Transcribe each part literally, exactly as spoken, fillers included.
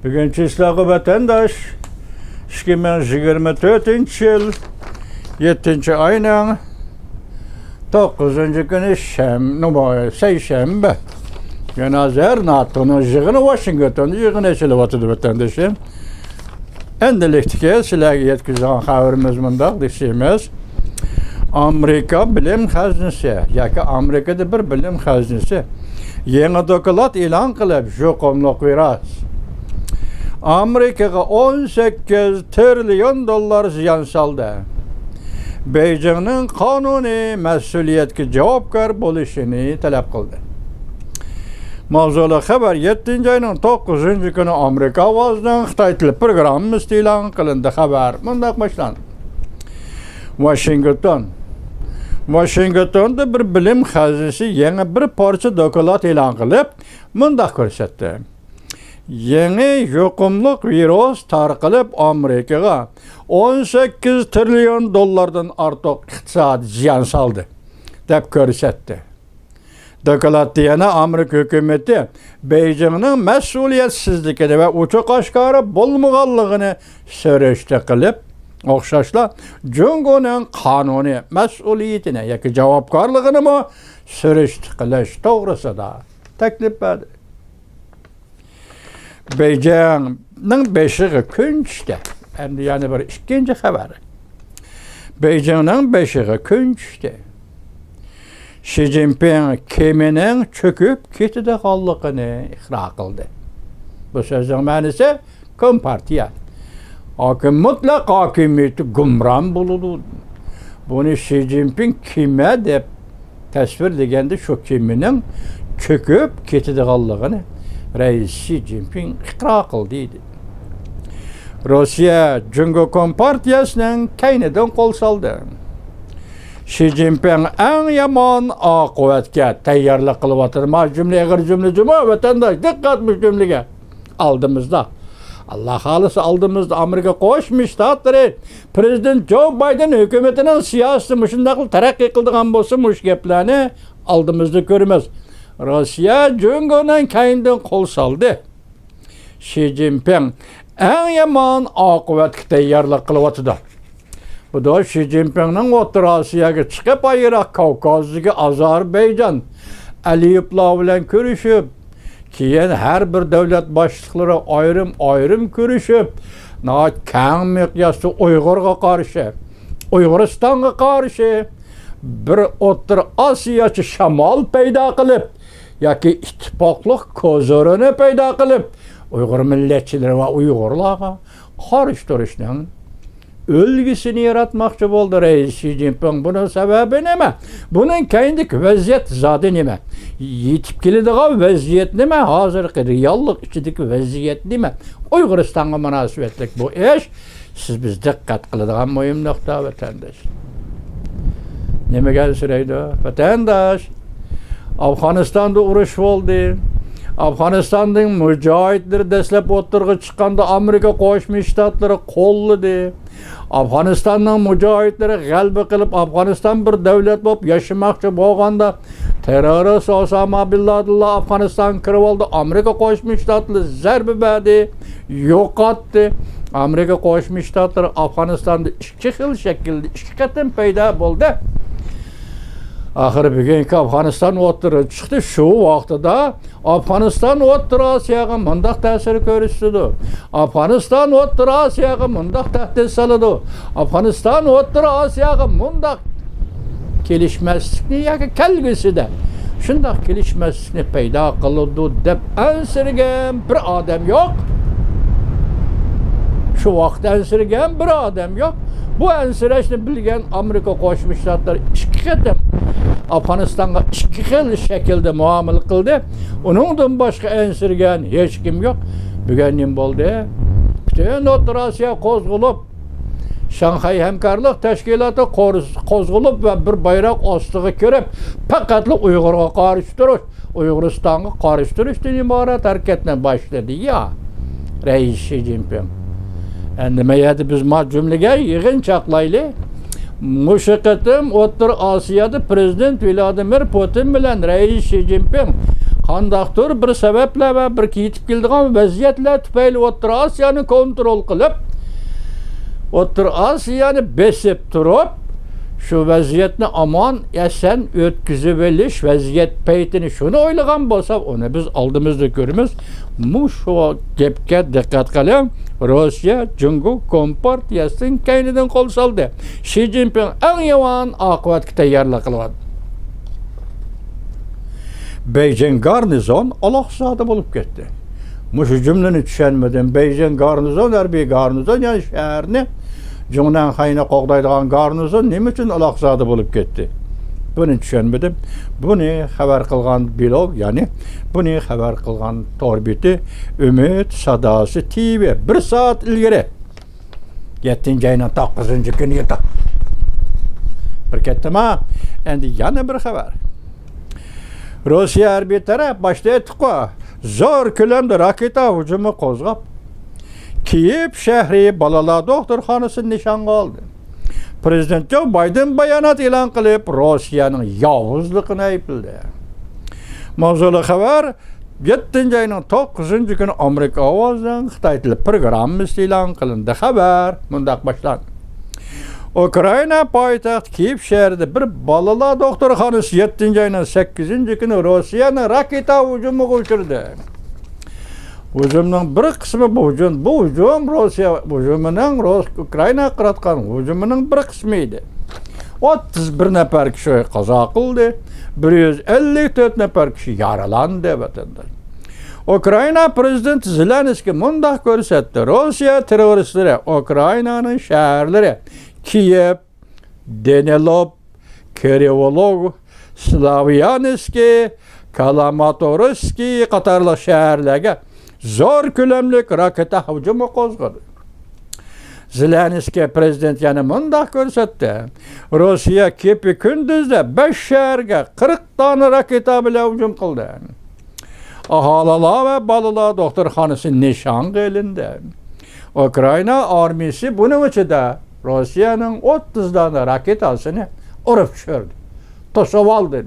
بۈگۈن چىسلاغا ۋەتەنداش، ئىككى مىڭ يىگىرمە تۆتىنچى يىل يەتتىنچى ئاينىڭ توققۇزىنچى كۈنى شەم-، نوماي-، سەيشەنبە. يەنە ھازىر ناتونىڭ يىغىنى، ۋاشىنگتوندا يىغىن ئېچىلىۋاتىدۇ، ۋەتەندىشىم. ئەمدىلىكتىكى سىلەرگە يەتكۈزىدىغان خەۋىرىمىز مۇنداق دېسىمىز، ئامېرىكا بىلىم خەزنىسى ياكى ئامېرىكىدا بىر بىلىم خەزنىسى يېڭى دوكلات ئېلان قىلىپ، يۇقۇملۇق ۋىرۇس ئامېرىكىغا ئون سەككىز تىرىليون دوللار زىيان سالدى. بېيجىڭنىڭ قانۇنىي مەسئۇلىيەتكە جاۋابكار بولۇشىنى تەلەپ قىلدى. ماۋزۇلۇق خەۋەر يەتتىنچى ئاينىڭ توققۇزىنچى كۈنى ئامېرىكا ئاۋازىنىڭ خىتاي تىلى پروگراممىسىدا ئېلان قىلىندى. خەۋەر مۇنداق باشلاندى. ۋاشىنگتون. ۋاشىنگتوندا بىر بىلىم خەزنىسى يېڭى بىر پارچە دوكلات ئېلان قىلىپ، مۇنداق كۆرسەتتى. يېڭى يۇقۇملۇق ۋىرۇس تارقىلىپ، ئامېرىكىغا ئون سەككىز تىرىليون دوللاردىن ئارتۇق ئىقتىسادىي زىيان سالدى، دەپ كۆرسەتتى. دوكلاتتا يەنە ئامېرىكا ھۆكۈمىتى بېيجىڭنىڭ مەسئۇلىيەتسىزلىكىنى ۋە ئوچۇق ئاشكارا بولمىغانلىقىنى سۈرۈشتە قىلىپ، ئوخشاشلا جۇڭگونىڭ قانۇنىي مەسئۇلىيىتىنى ياكى جاۋابكارلىقىنىمۇ سۈرۈشتە قىلىش توغرىسىدا تەكلىپ بەردى. بېيجىڭنىڭ بېشىغا كۈن چۈشتى. ئەمدى يەنە بىر ئىككىنچى خەۋەر. بېيجىڭنىڭ بېشىغا كۈن چۈشتى. شى جىنپىڭ كېمىنىڭ چۆكۈپ كېتىدىغانلىقىنى ئىقرار قىلدى. بۇ سۆزنىڭ مەنىسى، كومپارتىيە ھاكىم، مۇتلەق ھاكىمىيىتى گۇمران بولىدۇ. بۇنى شى جىنپىڭ كېمە دەپ تەسۋىرلىگەندە، شۇ كېمىنىڭ چۆكۈپ كېتىدىغانلىقىنى رەئىس شى جىنپىڭ ئىقرار قىلدى، دېدى. روسىيە جۇڭگو كومپارتىيەسىنىڭ كەينىدىن قول سالدى. شى جىنپىڭ ئەڭ يامان ئاقىۋەتكە تەييارلىق قىلىۋاتىدۇ. ما جۈملە ئېغىر جۈملە جۇمۇ، ۋەتەنداش، دىققەت مۇشۇ جۈملىگە. ئالدىمىزدا، ئاللا خالىسا ئالدىمىزدا ئامېرىكا قوشما شتاتلىرى پرېزىدېنت جو بايدېن ھۆكۈمىتىنىڭ سىياسىتى مۇشۇنداقلا تەرەققىي قىلىدىغان بولسا، مۇشۇ گەپلەرنى ئالدىمىزدا كۆرىمىز. روسىيە جۇڭگونىڭ كەينىدىن قول سالدى. شى جىنپىڭ ئەڭ يامان ئاقىۋەتكە تەييارلىق قىلىۋاتىدۇ. بۇدا شى جىنپىڭنىڭ ئوتتۇرا ئاسىياغا چىقىپ، ئايراق كاۋكازدىكى ئازەربەيجان، ئەلىيېۋلار بىلەن كۆرۈشۈپ، كېيىن ھەر بىر دۆلەت باشلىقلىرى ئايرىم-ئايرىم كۆرۈشۈپ، ناھايىتى كەڭ مىقياستا ئۇيغۇرغا قارشى، ئۇيغۇرىستانغا قارشى بىر ئوتتۇرا ئاسىياچە شامال پەيدا قىلىپ، ياكى ئىتتىپاقلىق كوزىرىنى پەيدا قىلىپ، ئۇيغۇر مىللەتچىلىرى ۋە ئۇيغۇرلارغا قارشى تۇرۇشنىڭ ئۈلگىسىنى ياراتماقچى بولدى رەئىس شى جىنپىڭ. بۇنىڭ سەۋەبى نېمە؟ بۇنىڭ كەينىدىكى ۋەزىيەت زادى نېمە؟ يېتىپ كېلىدىغان ۋەزىيەت نېمە؟ ھازىرقى رېئاللىق ئىچىدىكى ۋەزىيەت نېمە؟ ئۇيغۇرىستانغا مۇناسىۋەتلىك بۇ ئىش سىز بىز دىققەت قىلىدىغان مۇھىم نۇقتا، ۋەتەنداش. نېمىگە ئەنسىرەيدۇ، ۋەتەنداش؟ ئافغانىستاندا ئۇرۇش بولدى. ئافغانىستاننىڭ مۇجاھىدلىرى دەسلەپ ئوتتۇرىغا چىققاندا، ئامېرىكا قوشما شتاتلىرى قوللىدى. ئافغانىستاننىڭ مۇجاھىدلىرى غەلىبە قىلىپ، ئافغانىستان بىر دۆلەت بولۇپ ياشىماقچى بولغاندا، تېررورىست ئوساما بىن لادېنلار ئافغانىستانغا كىرىۋالدى. ئامېرىكا قوشما شتاتلىرى زەربە بەردى، يوقاتتى. ئامېرىكا قوشما شتاتلىرى ئافغانىستاندا ئىككى خىل شەكىلدە ئىككى قېتىم پەيدا بولدى. ئاخىرى بۈگۈنكى ئافغانىستان ئوتتۇرىغا چىقتى. شۇ ۋاقتىدا ئافغانىستان ئوتتۇرا ئاسىياغا مۇنداق تەسىر كۆرسىتىدۇ. ئافغانىستان ئوتتۇرا ئاسىياغا مۇنداق تەھدىت سالىدۇ. ئافغانىستان ئوتتۇرا ئاسىياغا مۇنداق كېلىشمەسلىكنى ياكى كەلگۈسىدە شۇنداق كېلىشمەسلىكنى پەيدا قىلىدۇ دەپ ئەنسىرىگەن بىر ئادەم يوق. شۇ ۋاقىت ئەنسىرىگەن بىر ئادەم يوق. بۇ ئەنسىرەشنى بىلگەن ئامېرىكا قوشما شتاتلىرى ئىككى قېتىم ئافغانىستانغا ئىككى خىل شەكىلدە مۇئامىلە قىلدى. ئۇنىڭدىن باشقا ئەنسىرىگەن ھېچكىم يوق. بۈگۈن نېمە بولدى؟ پۈتۈن ئوتتۇرا ئاسىيا قوزغىلىپ، شاڭخەي ھەمكارلىق تەشكىلاتى قورس-، قوزغىلىپ ۋە بىر بايراق ئاستىغا كىرىپ، پەقەتلا ئۇيغۇرغا قارشى تۇرۇش، ئۇيغۇرىستانغا قارشى تۇرۇشتىن ئىبارەت ھەرىكەتنى باشلىدى يا رەئىس شى جىنپىڭ. ئەمدى ما يەردە بىز ما جۈملىگە يىغىن چاقلايلى. مۇشۇ قېتىم ئوتتۇرا ئاسىيادا پرېزىدېنت ۋلادىمىر پۇتىن بىلەن رەئىس شى جىنپىڭ قانداقتۇر بىر سەۋەبلەر ۋە بىر يېتىپ كېلىدىغان ۋەزىيەتلەر تۈپەيلى ئوتتۇرا ئاسىيانى كونترول قىلىپ، ئوتتۇرا ئاسىيانى بېسىپ تۇرۇپ، شۇ ۋەزىيەتنى ئامان، ئەسەن ئۆتكۈزۈۋېلىش ۋەزىيەت پەيتىنى شۇنى ئويلىغان بولسا، ئۇنى بىز ئالدىمىزدا كۆرىمىز. مۇشۇ گەپكە دىققەت قىلىڭ. روسىيە جۇڭگو كومپارتىيەسىنىڭ كەينىدىن قول سالدى. شى جىنپىڭ ئەڭ يامان ئاقىۋەتكە تەييارلىق قىلىۋاتىدۇ. بېيجىڭ گارنىزون ئالاقزادە بولۇپ كەتتى. مۇشۇ جۈملىنى چۈشەنمىدىم. بېيجىڭ گارنىزون، ھەربىي گارنىزون، يەنى شەھەرنى، جۇڭنەنخەينى قوغدايدىغان گارنىزون نېمە ئۈچۈن ئالاقزادە بولۇپ كەتتى؟ بۇنى چۈشەنمىدىم. بۇنى خەۋەر قىلغان بىلوگ، يەنى بۇنى خەۋەر قىلغان تور بېتى ئۈمىد ساداسى تىۋى بىر سائەت ئىلگىرى، يەتتىنچى ئاينىڭ توققۇزىنچى كۈنى ياتاق. بىر كەتتىما، ئەندى يەنە بىر خەۋەر. روسىيە ھەربىي تەرەپ باشتا ئېيتتۇققۇ، زور كۆلەمدە راكېتا ھۇجۇمى قوزغاپ، كىيېف شەھىرى بالىلار دوختۇرخانىسىنى نىشانغا ئالدى. پرېزىدېنت جو بايدېن بايانات ئېلان قىلىپ، روسىيەنىڭ ياۋۇزلۇقىنى ئەيىبلىدى. ماۋزۇلۇق خەۋەر، يەتتىنچى ئاينىڭ توققۇزىنچى كۈنى ئامېرىكا ئاۋازىنىڭ خىتاي تىلى پروگراممىسى ئېلان قىلىندى. خەۋەر مۇنداق باشلاندى. ئۇكرائىنا پايتەختى كىيېف شەھىرىدە بىر بالىلار دوختۇرخانىسى يەتتىنچى ئاينىڭ سەككىزىنچى كۈنى روسىيەنىڭ راكېتا ھۇجۇمىغا ئۇچرىدى. ھۇجۇمنىڭ بىر قىسمى بۇ ھۇجۇم، بۇ ھۇجۇم روسىيە ھۇجۇمىنىڭ، روس-، ئۇكرائىناغا قاراتقان ھۇجۇمىنىڭ بىر قىسمى ئىدى. ئوتتۇز بىر نەپەر كىشى قازا قىلدى، بىر يۈز ئەللىك تۆت نەپەر كىشى يارىلاندى، ۋەتەنداش. ئۇكرائىنا پرېزىدېنتى زېلېنسكىي مۇنداق كۆرسەتتى، روسىيە تېررورىستلىرى ئۇكرائىنانىڭ شەھەرلىرى كىيېف، دېنىلوپ، كىرىۋولوگ، سلاۋيانسكى، كالاماتورسكى قاتارلىق شەھەرلەرگە زور كۆلەملىك راكېتا ھۇجۇمى قوزغىدى. زېلېنسكىي پرېزىدېنت يەنە مۇنداق كۆرسەتتى، روسىيە كېپە كۈندۈزدە بەش شەھەرگە قىرىق دانە راكېتا بىلەن ھۇجۇم قىلدى. ئاھالىلار ۋە بالىلار دوختۇرخانىسى نىشانغا ئېلىندى. ئۇكرائىنا ئارمىيىسى بۇنىڭ ئىچىدە روسىيەنىڭ ئوتتۇز دانە راكېتاسىنى ئۇرۇپ چۈشۈردى، توسۇۋالدى.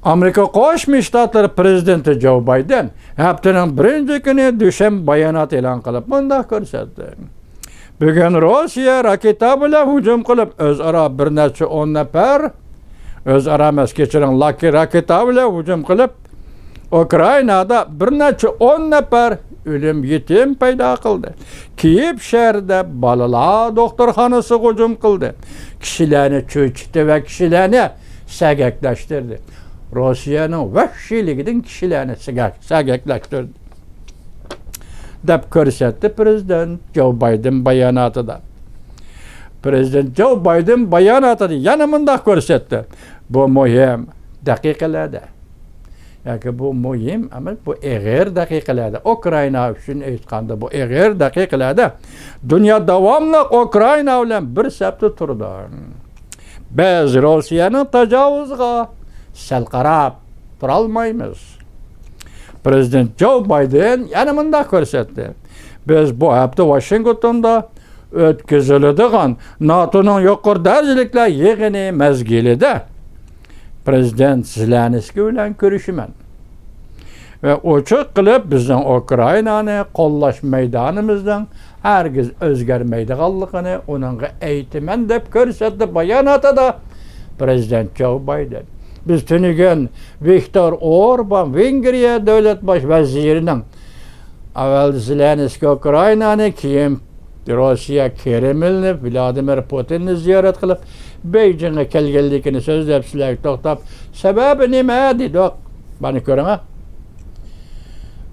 ئامېرىكا قوشما شتاتلىرى پرېزىدېنتى جو بايدېن ھەپتىنىڭ بىرىنچى كۈنى دۈشەنبە بايانات ئېلان قىلىپ مۇنداق كۆرسەتتى. بۈگۈن روسىيە راكېتا بىلەن ھۇجۇم قىلىپ، ئۆزئارا بىر نەچچە ئون نەپەر، ئۆزئارا ئەمەس، كەچۈرۈڭ، لاكى-، راكېتا بىلەن ھۇجۇم قىلىپ، ئۇكرائىنادا بىر نەچچە ئون نەپەر ئۆلۈم يېتىم پەيدا قىلدى. كىيېف شەھىرىدە بالىلار دوختۇرخانىسىغا ھۇجۇم قىلدى. كىشىلەرنى چۆچۈتتى ۋە كىشىلەرنى سەگەكلەشتۈردى. روسىيەنىڭ ۋەھشىيلىكىدىن كىشىلەرنى سەگەك-، سەگەكلەشتۈردى، دەپ كۆرسەتتى پرېزىدېنت جو بايدېن باياناتىدا. پرېزىدېنت جو بايدېن باياناتىدا يەنە مۇنداق كۆرسەتتى، بۇ مۇھىم دەقىقىلەردە، ياكى بۇ مۇھىم ئەمەس، بۇ ئېغىر دەقىقىلەردە، ئۇكرائىنا ئۈچۈن ئېيتقاندا، بۇ ئېغىر دەقىقىلەردە دۇنيا داۋاملىق ئۇكرائىنا بىلەن بىر سەپتە تۇرىدۇ. بىز روسىيەنىڭ تاجاۋۇزىغا سەل قاراپ تۇرالمايمىز. پرېزىدېنت جو بايدېن يەنە مۇنداق كۆرسەتتى، بىز بۇ ھەپتە ۋاشىنگتوندا ئۆتكۈزۈلىدىغان ناتونىڭ يۇقىرى دەرىجىلىكلەر يىغىنى مەزگىلىدە پرېزىدېنت زېلېنسكىي بىلەن كۆرۈشىمەن ۋە ئوچۇق قىلىپ بىزنىڭ ئۇكرائىنانى قوللاش مەيدانىمىزنىڭ ھەرگىز ئۆزگەرمەيدىغانلىقىنى ئۇنىڭغا ئېيتىمەن، دەپ كۆرسەتتى باياناتىدا پرېزىدېنت جو بايدېن. بىز تۈنۈگۈن ۋىكتور ئوربان، ۋېنگرىيە دۆلەت باش ۋەزىرىنىڭ، ئەۋۋەل زېلېنسكىي ئۇكرائىنانى، كېيىن روسىيە كرېملنى، ۋلادىمىر پۇتىننى زىيارەت قىلىپ، بېيجىڭغا كەلگەنلىكىنى سۆزلەپ، سىلەرگە توختاپ، سەۋەبى نېمە دېدۇق. مانا كۆرۈڭە.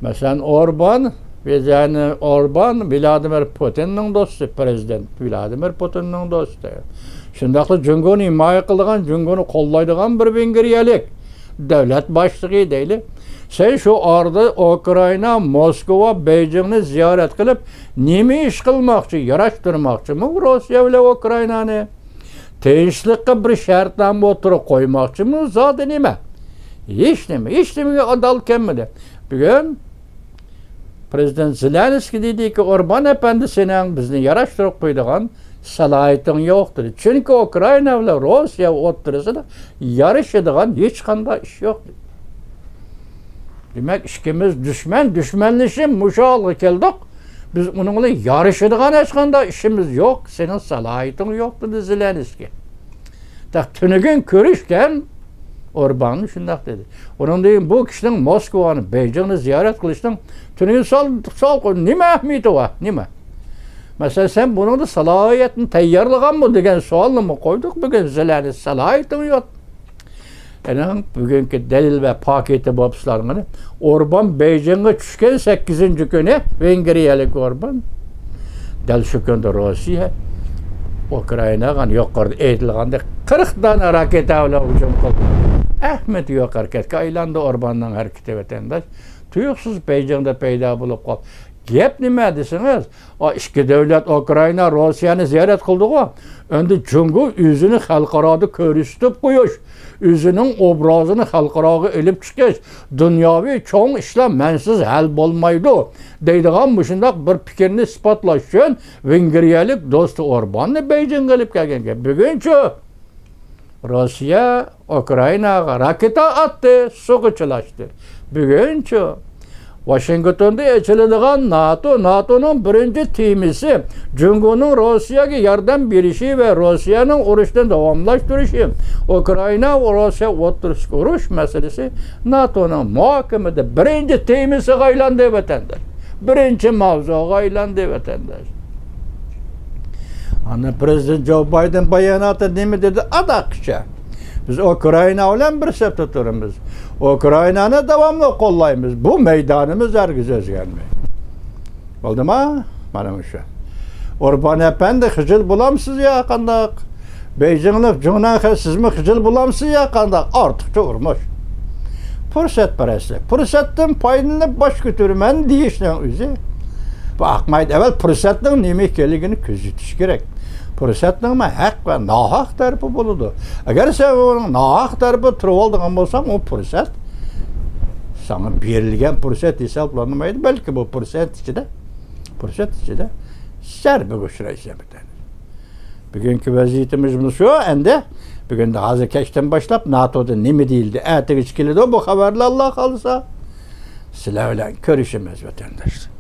مەسىلەن، ئوربان، ۋىزەنى-، ئوربان ۋلادىمىر پۇتىننىڭ دوستى، پرېزىدېنت ۋلادىمىر پۇتىننىڭ دوستى. شۇنداقلا جۇڭگونى ھىمايە قىلىدىغان، جۇڭگونى قوللايدىغان بىر ۋېنگرىيەلىك دۆلەت باشلىقى دەيلى. سەن شۇ ئارىدا ئۇكرائىنا، موسكۋا، بېيجىڭنى زىيارەت قىلىپ، نېمە ئىش قىلماقچى، ياراشتۇرماقچىمۇ روسىيە بىلەن ئۇكرائىنانى؟ تىنچلىققا بىر شەرتنامە ئوتتۇرىغا قويماقچىمۇ؟ زادى نېمە؟ ھېچ نېمە، ھېچ نېمىگە ئادال كەلمىدى. بۈگۈن پرېزىدېنت زېلېنسكىي دېدىكى، ئوربان ئەپەندى سېنىڭ بىزنى ياراشتۇرۇپ قويىدىغان سالاھىيىتىڭ يوق دېدى. چۈنكى ئۇكرائىنا بىلەن روسىيە ئوتتۇرىسىدا يارىشىدىغان ھېچقانداق ئىش يوق دېدى. دېمەك، ئىككىمىز دۈشمەن، دۈشمەنلىشىپ مۇشۇ ھالغا كەلدۇق. بىز ئۇنىڭ بىلەن يارىشىدىغان ھېچقانداق ئىشىمىز يوق. سېنىڭ سالاھىيىتىڭ يوق دېدى زېلېنسكىي. تېخى تۈنۈگۈن كۆرۈشكەن ئوربانمۇ شۇنداق دېدى. ئۇنىڭدىن كېيىن بۇ كىشىنىڭ موسكۋانى، بېيجىڭنى زىيارەت قىلىشنىڭ تۈنۈگۈن سوئال، سوئال قويدۇم، نېمە ئەھمىيىتى بار؟ نېمە؟ مەسىلەن، سەن بۇنىڭدا سالاھىيەتنى تەييارلىغانمۇ دېگەن سوئالنىمۇ قويدۇق. بۈگۈن سىلەرنى سالاھىيىتىڭ يوق. ئېنىڭ بۈگۈنكى دەلىل ۋە پاكىتى بولۇپ سىلەرنىڭ. ئوربان بېيجىڭغا چۈشكەن سەككىزىنچى كۈنى، ۋېنگرىيەلىك ئوربان. دەل شۇ كۈندە روسىيە ئۇكرائىناغا يۇقىرىدا ئېيتىلغاندەك قىرىق دانە راكېتا بىلەن ھۇجۇم قىلدى. ئەھمىيىتى يوق ھەرىكەتكە ئايلاندى ئورباننىڭ ھەرىكىتى، ۋەتەنداش. تۇيۇقسىز بېيجىڭدا پەيدا بولۇپ قالدى. گەپ نېمە دېسىڭىز، ئا، ئىككى دۆلەت ئۇكرائىنا روسىيەنى زىيارەت قىلدىغۇ. ئەمدى جۇڭگو ئۆزىنى خەلقئارادا كۆرسىتىپ قويۇش، ئۆزىنىڭ ئوبرازىنى خەلقئاراغا ئېلىپ چىقىش، دۇنياۋى چوڭ ئىشلار مەنسىز ھەل بولمايدۇ دەيدىغان مۇشۇنداق بىر پىكىرنى ئىسپاتلاش ئۈچۈن ۋېنگرىيەلىك دوستى ئورباننى بېيجىڭغا ئېلىپ كەلگەن گەپ. بۈگۈنچۇ روسىيە ئۇكرائىناغا راكېتا ئاتتى، سۇغا چىلاشتى. بۈگۈنچۇ؟ ۋاشىنگتوندا ئېچىلىدىغان ناتو، ناتونىڭ بىرىنچى تېمىسى جۇڭگونىڭ روسىيەگە ياردەم بېرىشى ۋە روسىيەنىڭ ئۇرۇشنى داۋاملاشتۇرۇشى، ئۇكرائىنا ۋە روسىيە ئوتتۇرىسىدىكى ئۇرۇش مەسىلىسى ناتونىڭ مۇھاكىمىدە بىرىنچى تېمىسىغا ئايلاندى، ۋەتەنداش. بىرىنچى ماۋزۇغا ئايلاندى، ۋەتەنداش. ئاندىن پرېزىدېنت جو بايدېن باياناتى نېمە دېدى؟ ئاداققىچە. بىز ئۇكرائىنا بىلەن بىر سەپتە تۇرىمىز. ئۇكرائىنانى داۋاملىق قوللايمىز. بۇ مەيدانىمىز ھەرگىز ئۆزگەرمەيدۇ. بولدىما؟ مانا مۇشۇ. ئوربان ئەپەندى، خىجىل بولامسىز يا قانداق؟ بېيجىڭلىق جۇڭنەنخې، سىزمۇ خىجىل بولامسىز يا قانداق؟ ئارتۇقچە ئۇرمۇش. پۇرسەتپەرەسلىك. پۇرسەتتىن پايدىلىنىپ باش كۆتۈرىمەن دېيىشنىڭ ئۆزى بۇ ئاقمايدۇ. ئەۋۋەل پۇرسەتنىڭ نېمە ئىكەنلىكىنى كۆزىتىش كېرەك. پۇرسەتنىڭمۇ ھەق ۋە ناھەق تەرىپى بولىدۇ. ئەگەر سەن ئۇنىڭ ناھەق تەرىپىدە تۇرۇۋالىدىغان بولساڭ، ئۇ پۇرسەت ساڭا بېرىلگەن پۇرسەت ھېسابلانمايدۇ. بەلكى بۇ پۇرسەت ئىچىدە، پۇرسەت ئىچىدە زەربىگە ئۇچرايسەن. بۈگۈنكى ۋەزىيىتىمىز مۇشۇ ئەمدى. بۈگۈن ھازىر كەچتىن باشلاپ ناتودا نېمە دېيىلدى، ئەتىگىچە كېلىدۇ بۇ خەۋەرلەر، ئاللا خالىسا. سىلەر بىلەن كۆرۈشىمىز، ۋەتەنداشلار.